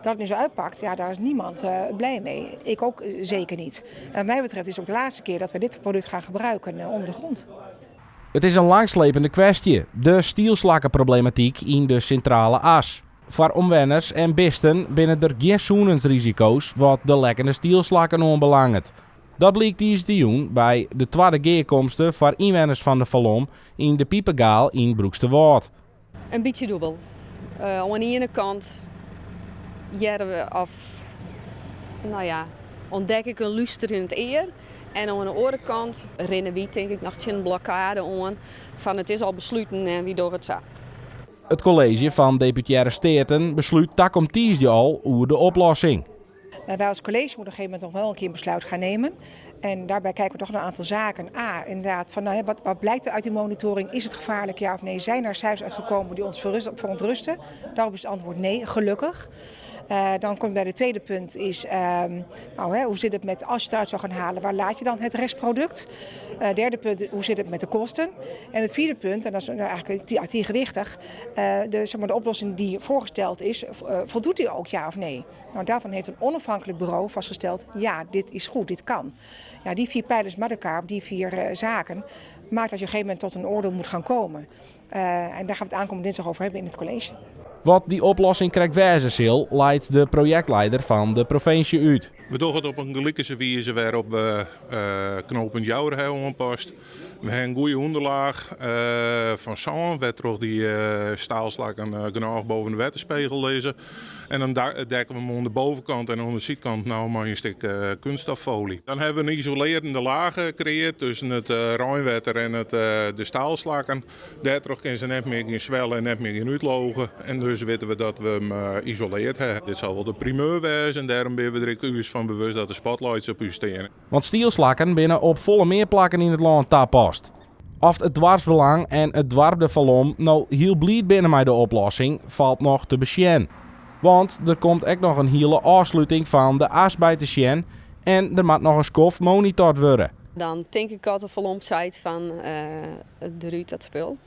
Dat het nu zo uitpakt, ja, daar is niemand blij mee. Ik ook zeker niet. En wat mij betreft is het ook de laatste keer dat we dit product gaan gebruiken onder de grond. It is in langslepende kwestje, de stielslakkeproblematyk yn de Sintrale As. Foar omwenners en bisten binne der gjin sûnensrisiko's wat de lekkende stielslakken oanbelanget. Dat bliek tiisdeitejûn by de twadde gearkomste foar ynwenners fan De Falom yn de Pipegaal yn Broeksterwâld. In bytsje dûbel. Oan de iene kant hearre we of, no ja, ûntdek ik in lústerjend ear. En oan de oare kant rinne wy tink ik noch tsjin in blokkade oan fan it is al besluten en wy dogge it sa. It kolleezje fan Deputearre Steaten beslút takom tiisdei al oer de oplossing. Wij als college moeten op een gegeven moment nog wel een keer een besluit gaan nemen. En daarbij kijken we toch naar een aantal zaken. A, inderdaad, van, nou, wat blijkt er uit die monitoring? Is het gevaarlijk, ja of nee? Zijn er cijfers uitgekomen die ons verontrusten? Daarop is het antwoord nee, gelukkig. Dan komt bij het tweede punt is, nou, hè, hoe zit het met als je het eruit zou gaan halen, waar laat je dan het restproduct? Derde punt, hoe zit het met de kosten? En het vierde punt, en dat is nou eigenlijk tegenwichtig, zeg maar, de oplossing die voorgesteld is, voldoet die ook, ja of nee? Nou, daarvan heeft een onafhankelijk bureau vastgesteld, ja, dit is goed, dit kan. Ja, die vier pijlers met elkaar, op die vier zaken, maakt dat je op een gegeven moment tot een oordeel moet gaan komen. En daar gaan we het aankomende dinsdag over hebben in het college. Wat dy oplossing krekt wêze sil, leit de projektlieder fan de provinsje út. We dogge it op in gelikense wize wêrop't we knooppunt Joure ha oanpast. We ha in goede ûnderlaach fan sân, wêrtroch dy staalslakken genôch boven de wetterspegel lizze. En dan dekke we him oan de bovenkant en oan de sydkant no mei in stik kunststoffoly. Dan hawwe we in isolearjende laach kreëarre tusken it reinwetter en de staalslakken. Dêrtroch kinne se net mear gean swelle en net mear gean útloge. En dus witte we dat we him isolearre hawwe. Dit sil wol de primeur wêze en dêrom binne we der ek ús fan bewust dat de spotlights op ús steane. Want stielslakken binne op folle mear plakken yn it lân tapast. Oft it doarpsbelang en it doarp De Falom no hiel bliid binne mei de oplossing, falt noch te besjen. Want der komt ek noch in hiele ôfsluting fan de as by te sjen en der moat noch in skoft monitord wurde. Dan tink ik dat De Falom seit fan derút dat spul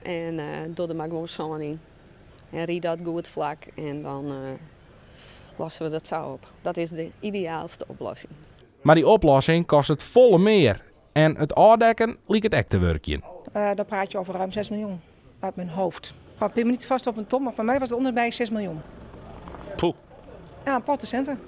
en doch der mar gewoan sân yn. En ried dat goed flak en dan losse we dat sa op. Dat is de ideaalste oplossing. Mar dy oplossing kostet folle mear en it ôfdekken liket ek te wurkjen. Dan praat je over ruim 6 miljoen uit mijn hoofd. Maar pin me niet vast op een ton, maar voor mij was het om en by 6 miljoen. Poeh. Ja, een potte centen.